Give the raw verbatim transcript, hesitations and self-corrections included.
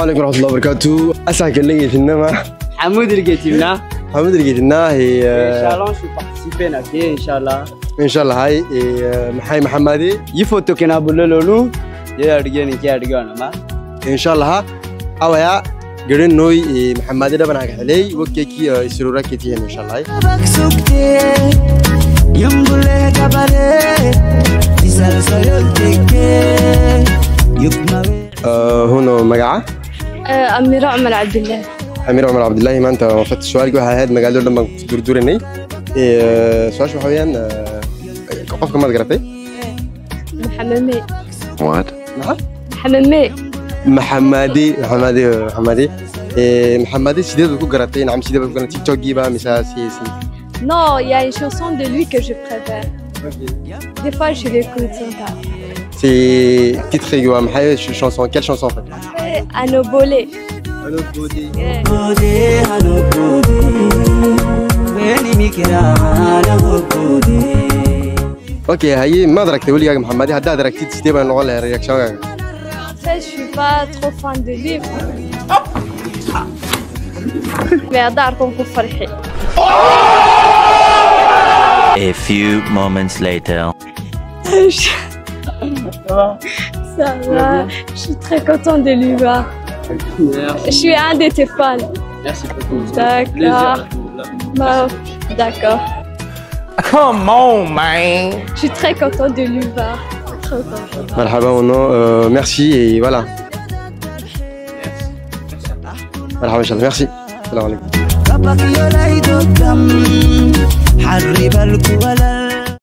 Alaikum warahmatullahi wabarakatuh. Asa kelen getina ma. Hamud getina. Hamud getina, e, e, Inshallah, je suis participé na ke, Inshallah. Inshallah, hay, e, e, hay Mahamadi. Yi foto kena bulololu. Ye arge ni ke arge na ma. Inshallah, awaya. Gere noi, e, Mahamadi da bana kale, wo keki, e, isirura keti, Inshallah. E, huno magaca? E, Amira Omar Abdillah. Amira Omar Abdillah, maanta waan fat su'aal ku ha had magaalo dhan baan durdurinay. E, su'aashu waxa weeyaan, e, qofka maad garatay? Maxamed Mey. What? Maxaa? Maxamed Mey. Maxamadi, Maxamadi, Maxamadi. E, Maxamadi, sidee baad ku garatay? Nacam, sidee baad ku garatay? TikTok-gii baa mise si, si? Non, il y a une chanson de lui que je préfère. Ok. Des fois, je l'écoute, sympa. C'est titre-gii waa maxay, ch-, chanson, quelle chanson en fait? E, Anobole. Anobole. E. Ok, haye, maad aragtay weligaaga Maxamadi? Haddaad aragtid, sidee bay noqon lahayd réaction-gaaga? En fait, je suis pas trop fan de lui. Mais hadda arko waan ku farxi. A few moments later. Ça va ? Ça va. Je suis très content de lui voir. Merci. Je suis un de tes fans. Merci beaucoup. D'accord. Plaisir. Bah, d'accord. Come on, man. Je suis très content de lui voir. Très content. Marhaba, mon nom, euh, merci et voilà. Marhaba, Inch'Allah. Merci. Salam alaikum.